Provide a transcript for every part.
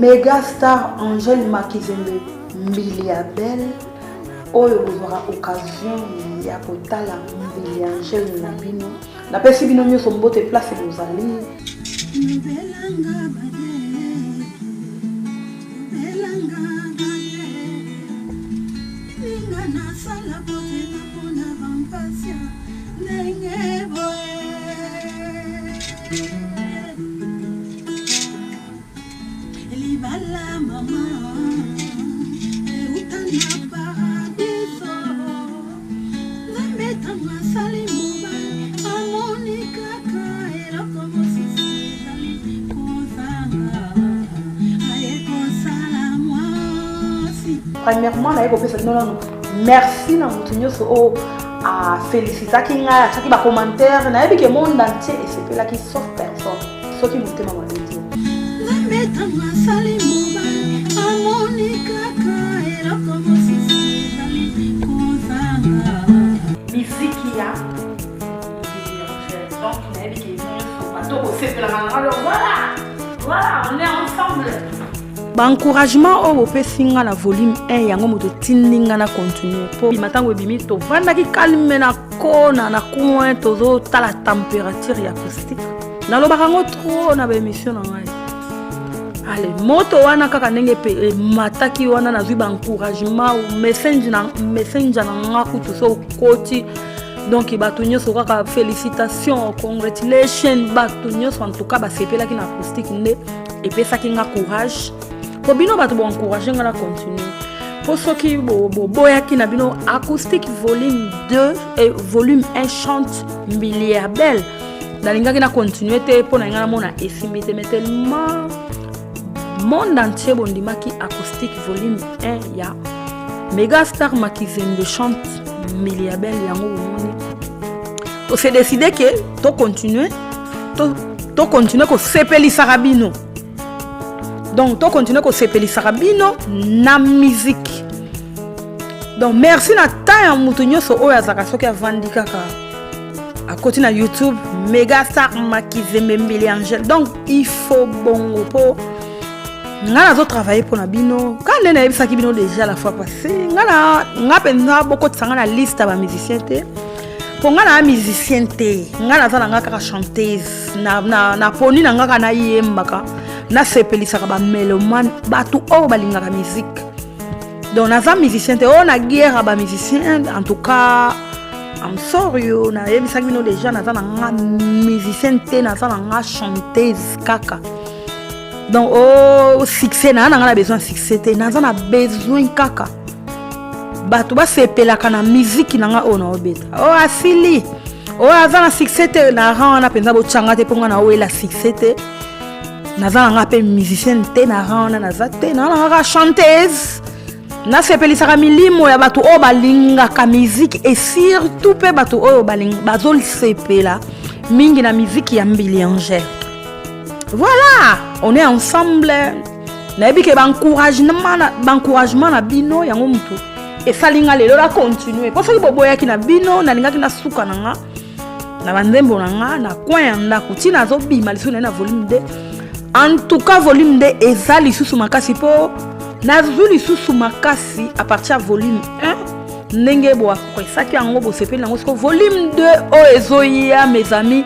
Mega Star Angèle Makizembe Mbilia Bel oyo bozwaka occasion ya kotala Mbilia Angèle na bino. Napesi bino nyonso mbote place bozali. Libala mama euta na paradiso Nzambe ntango asali mobali amoni kaka eloko mosusu ezali kozanga aye kosala mwasi. Premièrement naye kopesa bino nanu merci na moto nyonso oyo afelicitaki ngai, atiaki bacommentaire. Nayebi ke monde entier esepelaki sauf personne, soki motema mabe te. Nzambe ntango asali mobali amoni kaka eloko mosusu ezali kozanga. Miziki ya donc nayebi ke nyonso bato kosepelaka na ngai, donc voilà, voilà, on est ensemble. Baencouragement oyo bopesi nga na volume 1, yango moto etindi nga na continue, mpo bima ntango ebimi tovandaki calme na kona na coin, tozotala température ya acoustique. Nalobaka yango trop na baémission na ngai. Ale moto wana kaka ndenge emataki wana, nazwi baencouragement messenger na nga kutu so okoti, donc bato nyonso kaka félicitation, congratulation, bato nyonso en tout cas basepelaki na acoustique, nde epesaki nga courage. Po bino bato boencourage nga na continue, mpo soki boboyaki na bino acoustique volume 2 et volume 1 chante Mbilia Bel, nalingaki na continue te, mpo na ngai namona esimbi te. Mais tellement monde entier bondimaki acoustique volume 1 ya Megastar Makizembe chante Mbilia Bel, yango bomoni tose décide ke tocontinue, tocontinue kosepelisaka bino, donc tocontinue kosepelisaka bino na musique. Donc merci na temps ya moto nyonso oyo azalaka, soki avandi kaka akoti na YouTube Megastar Makizembe Mbili Angel. Donc il faut bongo, mpo nga nazotravaille mpo na bino. Ka nde nayebisaki bino déjà la fois passée, nga na nga mpenza bokotisa nga na liste ya bamusicien te, mpo nga na musicien te. Nga naza na nga kaka chanteuse, na poni na nga kaka nayembaka, nasepelisaka bamélomane, bato oyo balingaka musique. Donc naza musicien te oyo na guerre ya bamusicien. En tout cas, I'm sorry, yo nayebisaki bino déjà, naza na nga musicien te, naza na nga chanteuse kaka. Donc o oh, succès naa na nga na besoin succès te, naza na besoin kaka bato basepelaka na miziki na nga oyo naobeta. Oyo asili oyo aza na succès te na rang wana mpenza, botyanga te, mpo nga naowela succès te. Naza na nga mpe musicienne te na rang wana, naza te, naa na nga kaka chanteuse, nasepelisaka milimo ya bato oyo balingaka miziki, et surtout mpe bato oyo bazosepela mingi na miziki ya Mbili Angele. Voilà, on est ensemble. Nayebi ke baencouragement na bino yango motu esali nga lelo na continue, mpo soki boboyaki na bino, nalingaki nasuka na nga na banzembo na nga na coin ya ndako. Ntina azobima lisusu naye na volume 2. En tout cas, volume 2 eza lisusu makasi, mpo nazwi lisusu makasi à partir ya volume 1. Ndenge boapresaki yango, bosepeli yango, siko volume 2 oyo ezoya, mes amis,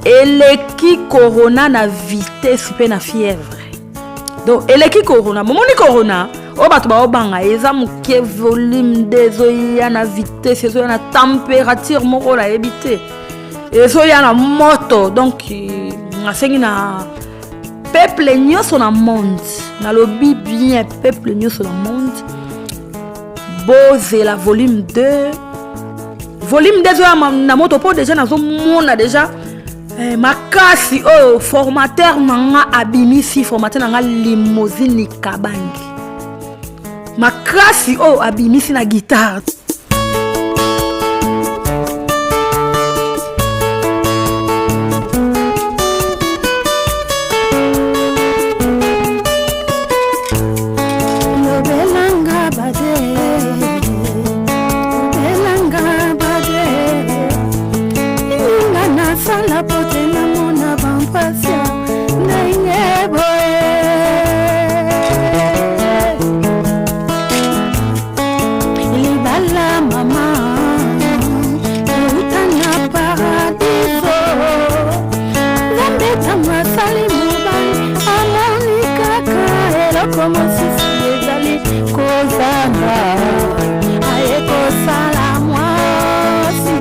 eleki corona na vitesse mpe na fièvre. Donc eleki corona. Bomoni corona oyo bato baobanga eza moke, volume 2 ezoya na vitesse, ezoya na température moko nayebi te, ezoya na moto. Donc nasengi na peuple nyonso na monde, nalobi bien, peuple nyonso na monde, bozela volume 2. Volume 2 ezoya na moto, mpo deja nazomona deja makasi oyo formateur na nga abimisi, formateur na nga Limousine Kabangi, makasi oyo abimisi na guitare. Lobelanga bade, lobelanga bade, ninga nasala po te namona bampasia ndenge boye. ntango asali mobali amoni kaka eloko mosusu ezali kozanga aye kosala mwasi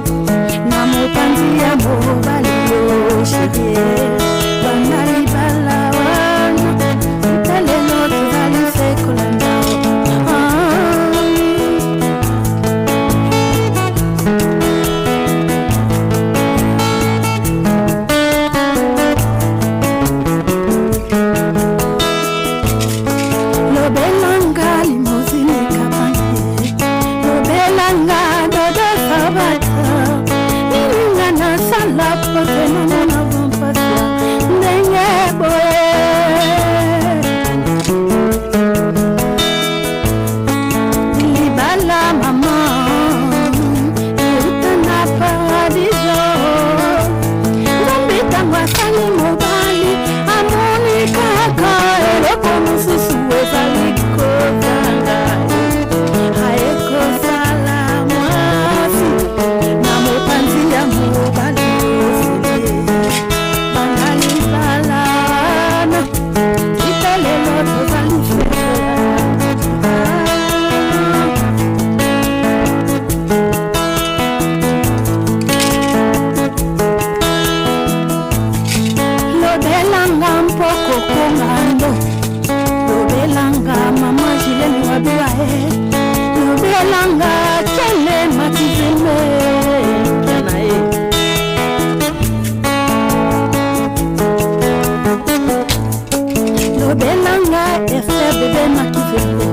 na mopanzi ya mobali yo sherie banda libala wana mpe lelo tozali se kolanda ah. Lobelanga limousine kabange lobelanga dodo sabata nininga nasala pote namona bampasia ndenge boye libala mama euta na paradiso nzambe ntango asali mobali amoni kaka eloko mosusu ezali kozanga aye kosala mwasi na mopanzi ya mobali osili banda libalana tika lelo tozali lobelanga mpoko kongando lobelanga mama jileni wabiwa e lobelanga kele makizembe na ye lobelanga ester bebe makizembe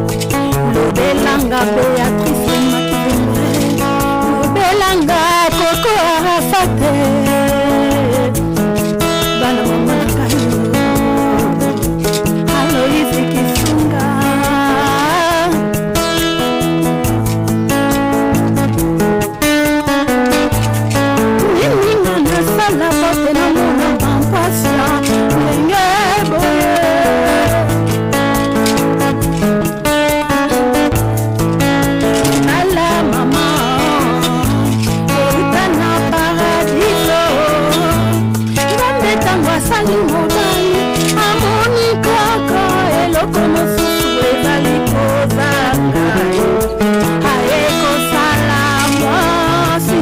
lobelanga beatrice makizembe lobelanga koko arafate bana mama na ngai aloisi kisunga nininga nasala pote namona bampasia ndenge boye ala mama euta na paradiso nzambe ntango asali mobali amoni kaka eloko mosusu ezali kozanga aye kosala mwasi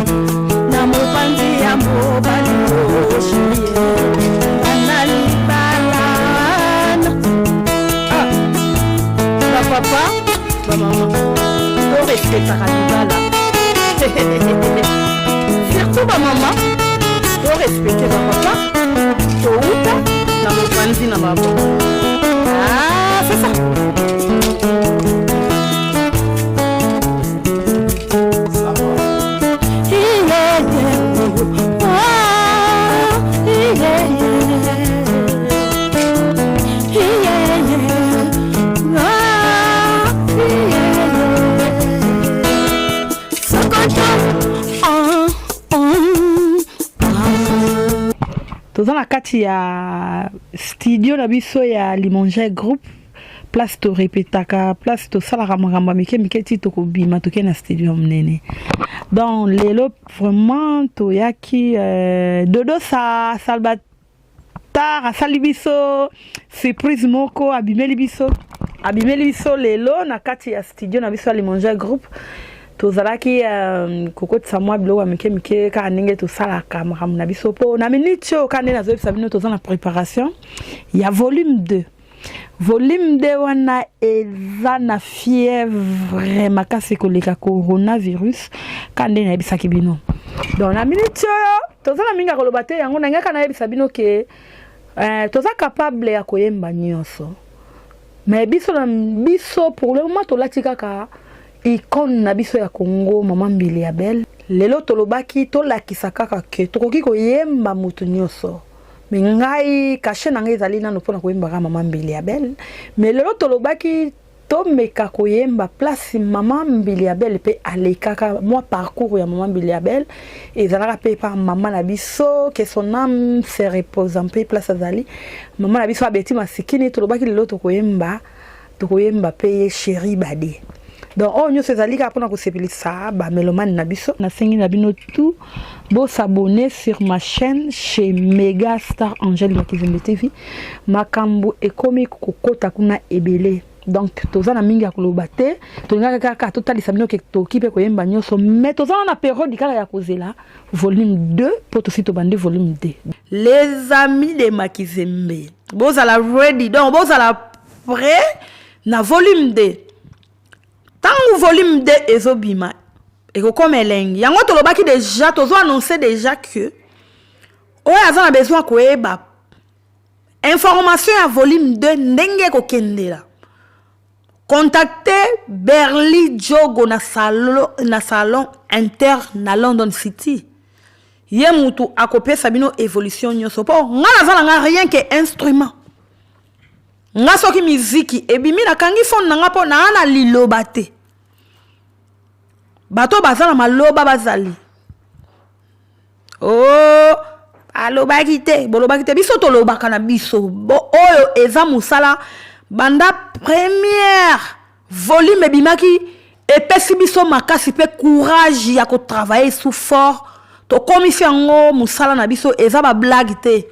na mopanzi ya mobali oshie bana libalana ah, bapapa bamama torespectaka libala surtout bamama torespecte bapapa touta na mopanzi na bango ah, c'est ça. Toza na kati ya studio na biso ya Limonge Group, place torepetaka, place tosalaka makambo ya mike mike ti tokobima toke na studio ya monene. Donc lelo vraiment toyaki Dodo sa Salvatar asali biso surprise moko, abimeli biso abimeli biso lelo na kati ya studio na biso ya Limonge Group. Tozalaki kokotisa mwa biloko ya mike mike kaka ndenge tosalaka makambo na biso mpo na minute oyo kaka nde nazoyebisa bino toza na préparation ya volume 2. Volume 2 wana eza na fièvre makasi koleka coronavirus kaka nde nayebisaki bino. Donc na minute oyo toza na mingi ya koloba te, yango na ngai kaka nayebisa bino ke toza capable ya koyemba nyonso, mais biso na biso pour le moment tolati kaka icône na biso ya Congo, mama Mbili ya Belle. Lelo tolobaki tolakisa kaka ke tokoki koyemba moto nyonso, mais ngai cachet na ngai ezali nano mpona koyemba kaka mama Mbili ya Belle. Mais lelo tolobaki tomeka koyemba place mama Mbili ya Belle mpe alekaka, mwa parcours ya mama Mbili ya Belle ezalaka mpe pa mama na biso, que son âme se repose mpe place azali mama na biso abeti masikini. Tolobaki lelo tokoyemba tokoyemba mpe ye Chéri Bade. Donc oyo nyonso ezali kaka mpona kosepelisa bamelomane na biso. Nasengi na bino tout bosabonner sur ma chaîne chez Mega Star Angel Makizembe TV. Makambo ekomi kokota kuna ebele, donc toza na mingi ya koloba te. Tolingaka kaka totalisa bino ke toki mpe koyemba nyonso, mais toza na période kaka ya kozela volume 2, mpo tosi tobandi volume 2. Les amis de Makizembe, bozala ready, donc bozala prêt na volume 2. Ntango volume 2 ezobima, ekokoma elengi. Yango tolobaki déjà, tozo annonce déjà que oyo aza na besoin koyeba information ya volume 2, ndenge ekokendela, contacte Berli Jogo na salon inter na London City. Ye mutu akopesa bino évolution nyonso, mpo nga naza na nga rien que instrument. Nga soki miziki ebimi, nakangi phone na nga, mpo naa na liloba te. Bato baza na maloba bazali o oh, alobaki te, bolobaki te. Biso tolobaka na biso. Bo oyo eza mosala. Banda première volume ebimaki, epesi biso makasi mpe courage ya kotravailler plus fort. Tokomisi yango mosala na biso, eza bablague te.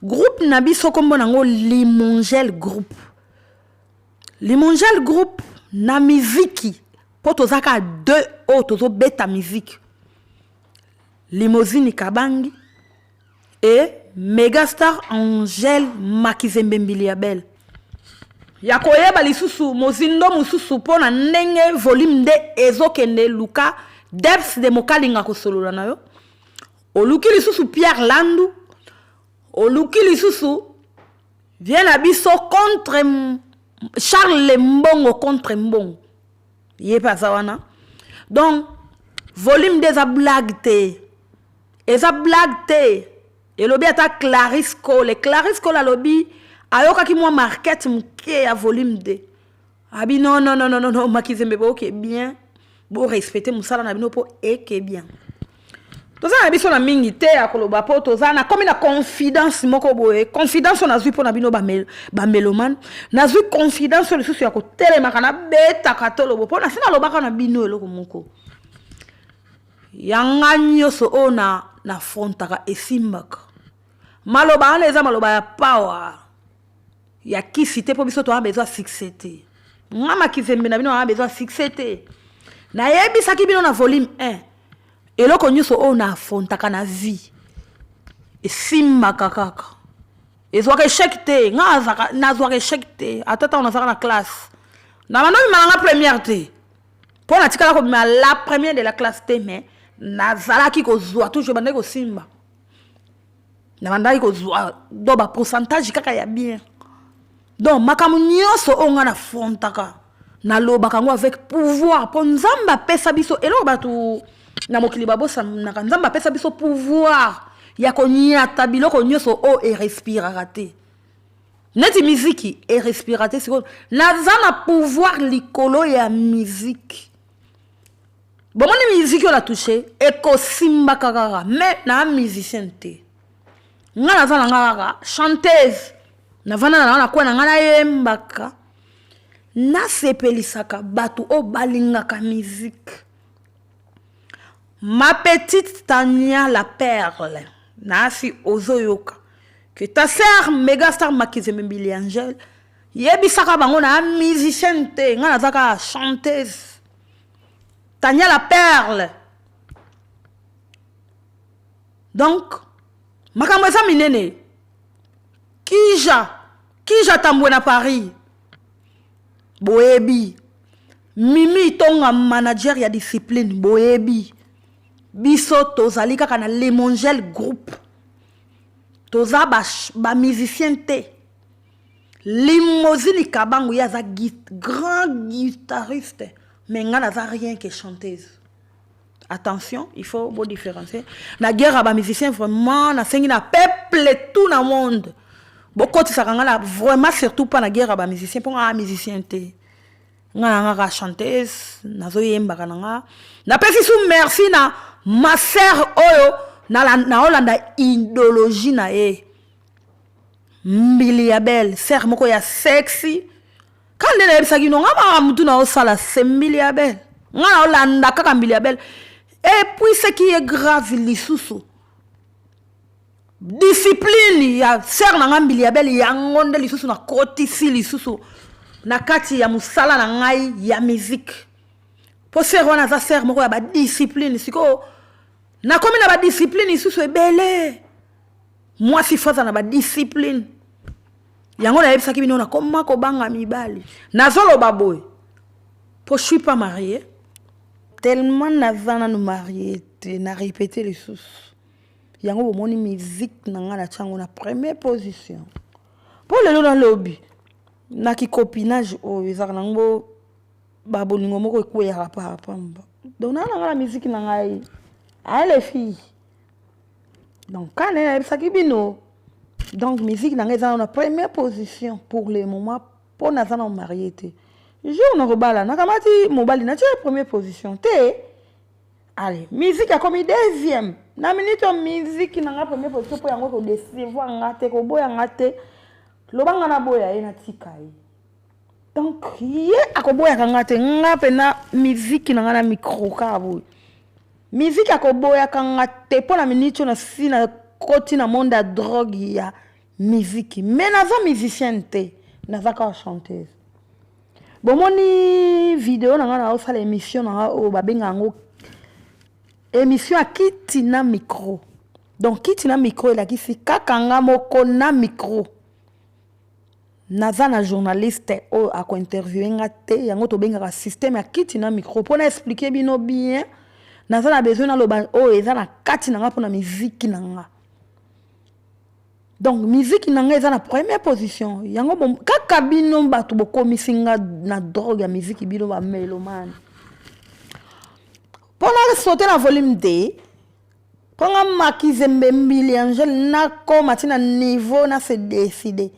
Groupe na biso, nkombo nango Limongel Groupe. Limongel Groupe na miziki, mpo toza kaka deux oyo tozobeta miziki: Limousine Kabangi e Megastar Angel Makizembe Mbili ya Bele. Ya koyeba lisusu mozindo mosusu mpo na ndenge volume nde ezokende, luka Debs de Mokalinga kosolola na yo. Oluki lisusu Pierre Landu, oluki lisusu vie na biso contre Charles Mbongo, contre Mbongo, ye mpe aza wana. Donc volume nde eza blague te, eza blague te. Elobi ata Clarisse Cole. Clarisse Cole alobi ayokaki mwa market moke ya volume 2. Abi non, non, non, non, non, Makizembe, boke bien, borespecte mosala na bino mpo eke bien. Toza na biso na mingi te ya koloba, mpo toza nakomi na confidence moko boye. Confidence oyo nazwi mpo na bino bamélomane, nazwi confidence oyo lisusu ya kotelemaka, nabetaka tolobo, mpo nasi nalobaka na bino eloko moko yanga nyonso oyo na nafrontaka esimbaka. Maloba wana eza maloba ya power ya kisi te, mpo biso toza besoin succès te. Nga Makizembe na bino aa besoin succès te. Nayebisaki bino na volume 1, eloko nyonso oyo na afrontaka na vie esimbaka kaka, ezwaka échec te. Nga nazwaka échec te. Ata ntango nazalaka na classe, na bando bima nanga première te, mpo natikala kobima la première de la classe te, mais nazalaki kozwa toujours, bandaki kosimba, na bandaki kozwa do bapourcentage kaka ya bien. Donc makambo nyonso oyo nga nafrontaka, nalobaka yango avec pouvoir, mpo Nzambe apesa biso eloko. Bato na mokili babosanaka, Nzambe apesa biso pouvoir ya koniata biloko nyonso oyo erespiraka te, neti miziki erespira te. Sikoyo naza na pouvoir likolo ya miziki. Bomoni miziki oyo na touche, ekosimbaka kaka. Mais na musicien te, nga naza na nga kaka chanteuse. Navanda na nga na kwe na nga, nayembaka, nasepelisaka bato oyo balingaka miziki. Ma petite Tania la Perle, nasi ozoyoka que ta sœur Megastar Makizembe Mbili Angel yebisaka bango na musicienne te, nga naza kaka chanteuse. Tania la Perle, donc makambo eza minene. Kija Kija Tambwe na Paris, boyebi Mimi Tonga, manager ya discipline, boyebi biso tozali kaka na Lemongel Groupe, toza bamusicien ba te. Limousine Kabangu, ye aza grand guitariste, mais nga naza rien que chanteuse. Attention, il faut bo différencier na guerre ya bamusicien. Vraiment, nasengi na peuple tout na monde, bokotisaka nga na vraiment surtout pas na guerre ya bamusicien, mpo nga musicien te. Nga na nga kaka chanteuse, nazoyembaka na nga. Napesi su merci na ma sœur oyo naolanda idéologie na ye, Mbili ya Belle sœur moko ya sexy. Ka nde nayebisaki bino, nga maka mutu naosala se Mbili ya Belle, nga naolanda kaka Mbili ya Belle. Et puis ce qui est grave lisusu, discipline ya sœur na nga Mbili ya Belle, yango nde lisusu nakotisi lisusu na kati ya mosala na ngai ya musique, mpo sœur wana aza sœur moko ya badiscipline. Sikoyo nakomi na badiscipline lisusu ebele. Mwasi faut aza na badiscipline. Yango nayebisaki bino, nakoma kobanga mibali. Nazoloba boye mpo je suis pas marié, tellement naza nanu marié te. Na répété lisusu yango, bomoni musique na ngai, natia yango na première position, mpo lelo nalobi na kicopinage oyo ezalaka nango, babolingo moko ekweyaka parapamba. Donc naa na ngai na musique na ngai aye, les filles. Donc kana nayebisaki bino, donc musique na ngai eza na première position pour le moment, mpo naza na marié te. Jour nakobala, nakamati mobali, natie première position te. Allez, musique akomi deuxième. Na minute oyo, musique na nga première position, mpo yango kodécevoir nga te, koboya nga te. Loba nga naboya ye, natika ye. Donc ye akoboyaka nga te. Nga mpena musique na nga na micro kaka boye, musique akoboyaka nga te, mpo na minute oyo nasi nakoti na monde ya drogue ya musique. Mais naza musicienne te, naza kaka chanteuse. Bomoni video na nga, naosala émission na nga oyo babenga yango émission ya kiti na micro. Donc kiti na micro elakisi kaka nga moko na micro, naza na journaliste oyo akointerviewe nga te. Yango tobengaka système ya kiti na micro. Mpona expliquer bino bien, naza na besoin naloba oyo eza na kati na nga mpona miziki na nga. Donc miziki na nga eza na première position. Yango kaka bino bato bokomisi nga na drogue ya miziki, bino bamélomane, mpona sauter na volume te, mpo nga Makizembe Mbili Angele nakoma ntina niveau na se décide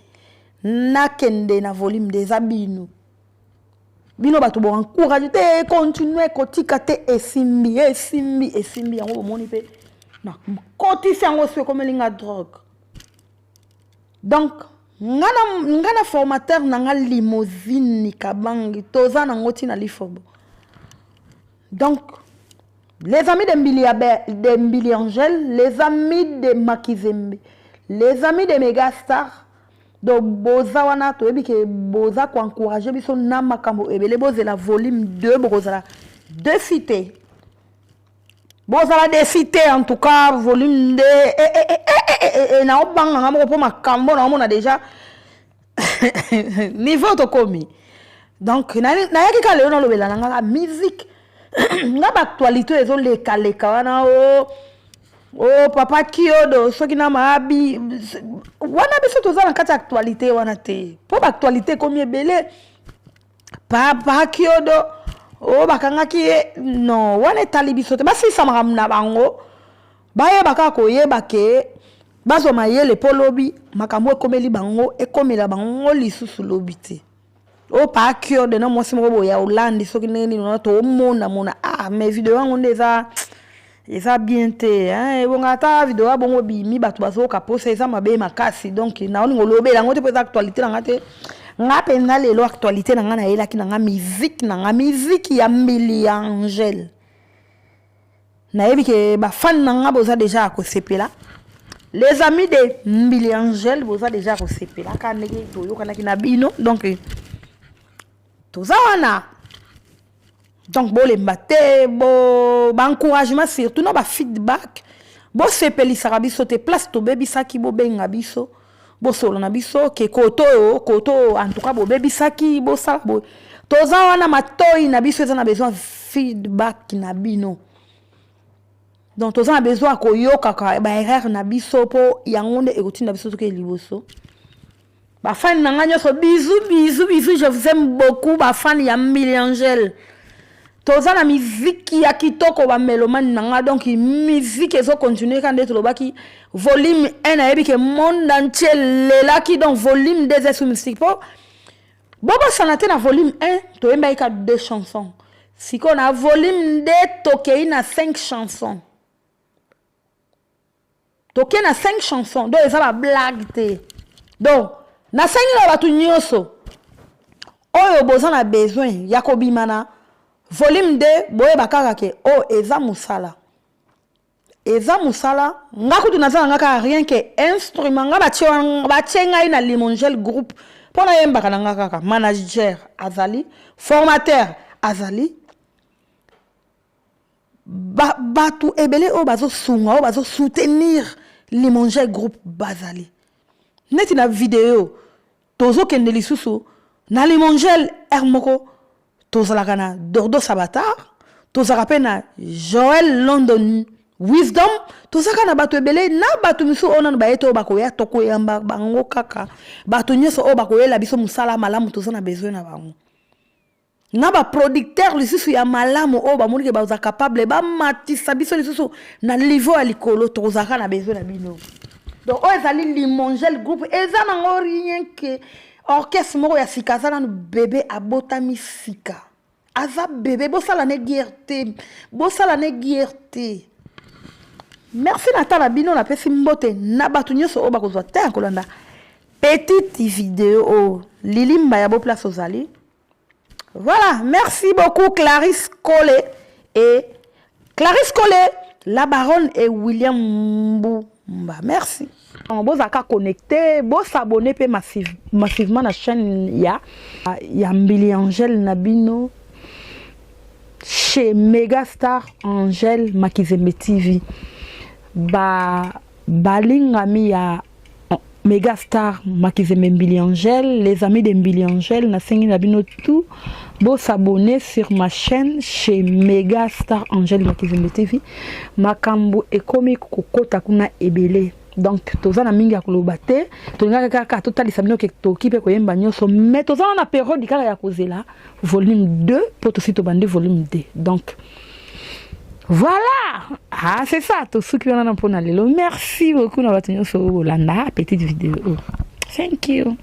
nakende na volume de. Eza bino, bino bato boencourage te, continue kotika te. Esimbi, esimbi, esimbi. Yango bomoni mpe nakotisi yango so ekomeli nga drogue. Donc nga na formateur na nga Limousine Kabangi, toza nango ntina lifobo. Donc les amis de Mbili, de Mbili Angel, les amis de Makizembe, les amis de Megastar, donc boza wana, toyebi ke boza koencourage biso na makambo ebele. Bozela volume 2, bokozala déçus te, bozala déçus te. En tout cas volume 2 naobanganga moko, mpo makambo naomona déjà niveau tokomi. Donc nayaki kaka lelo nalobela na ngaka musique nga. Baactualité ezolekaleka wana, o papa Kiodo soki na maabi wana, biso toza na kati ya actualité wana te, mpo baactualité ekomi ebele. Papa Kiodo oyo bakangaki ye, non, wana etali biso te. Basilisa makambo na bango, bayeba kaka koyeba ke bazwa mayele, mpo lobi makambo ekomeli bango, ekomela bango lisusu lobi te. Oyo pa Kiodo na mwasi moko boye ya Hollande, soki ndenge nini wana, toomona mona. Ah, mais video yango nde eza bien te. Ebonga ata video ya bongo bimi, bato bazoyoka posa, eza mabe makasi. Donc naoninga olobela yango te, mpo eza actualité na nga te. Nga mpenza lelo actualité na nga, nayelaki na nga musique na nga, musique ya Mbili ya Angele. Nayebi ke bafani na nga boza déjà ya kosepela, les amis de Mbili Angele boza déjà ya kosepela kaka ndenge toyokanaki na bino. Donc toza wana, donc bolemba te, bo baencouragement surtout na bafeedback, bosepelisaka biso te. Place tobebisaki, bobenga biso, bosolo na biso ke koto oyo, koto oyo, en tout cas bobebisaki, bosala boye. Toza wana, matoi na biso eza na besoin feedback na bino. Donc toza na besoin ya koyokaka baerreur na biso, mpo yango nde ekotinda biso toke liboso. Bafani na ngai nyonso, bisous, bisous, bisous, je vous aime beaucoup. Bafani ya Mbili Angel, toza na miziki ya kitoko, bamélomane na nga. Donc miziki ezocontinue kaka nde tolobaki. Volume 1, nayebi ke monde entier lelaki. Donc volume 2 eza musique, mpo bobosana te, na volume 1 toyembaki ka deux chansons. Sikoyo na volume 2 tokei na 5 chansons, tokei na 5 chansons. Donc eza bablague te. Donc nasengi na bato nyonso. Oyo boza na besoin ya kobima na volume 2, boyeba kaka ke oyo eza mosala, eza mosala. Nga kutu naza na nga kaka rien que instrument. Nga batie ngai na Limongel Groupe mpo nayembaka na nga kaka. Manager azali, formateur azali, bato ebele oyo bazosunga, oyo bazosoutenir Limongel Groupe bazali. Neti na video tozokende lisusu na Limongel r moko, tozalaka na Dordo Sabatar, tozalaka mpe na Joel London Wisdom, tozalaka na bato ebele, na bato misusu oyo nano baye te, oyo bakoya, tokoyamba bango kaka. Bato nyonso oyo bakoyela biso mosala malamu, toza na besoin na bango, na baproducteur lisusu ya malamu oyo bamoni ke baza capable bamatisa biso lisusu na niveau ya likolo. Tokozalaka na besoin na bino. Donc oyo ezali Limongel Groupe, eza nango rien que orchestre moko ya sika. Aza nanu bebe, abotami sika, aza bebe. Bosala ne guerre te, bosala ne guerre te. Merci na tala bino. Napesi mbote na bato nyonso oyo bakozwa te ya kolanda petite video oyo. Lilimba ya bo place ozali. Voilà, merci beaucoup Clarisse Collet et Clarisse Collet, la baronne, et William Mbumba. Merci. Bozalaka connecté, bosabonner mpe massivement na chaîne ya Mbili Angèle na bino, chez Megastar Angèle Makizembe TV. Ba balingami ya Megastar Makizembe Mbili Angèle, les amis de Mbili Angèle, nasengi na bino tout bosabonner sur ma chaîne chez Megastar Angèle Makizembe TV. Makambo ekomi kokota kuna ebele, donc toza na mingi ya koloba te. Tolingaka kaka totalisa bino ke toki mpe koyemba nyonso, mais toza na période kaka ya kozela volume 2, mpo tosi tobandi volume 2. Donc voilà, ah, c'est ça, tosuki wana na mpona lelo. Merci beaucoup na bato nyonso oyo bolanda petite vidéo. Thank you.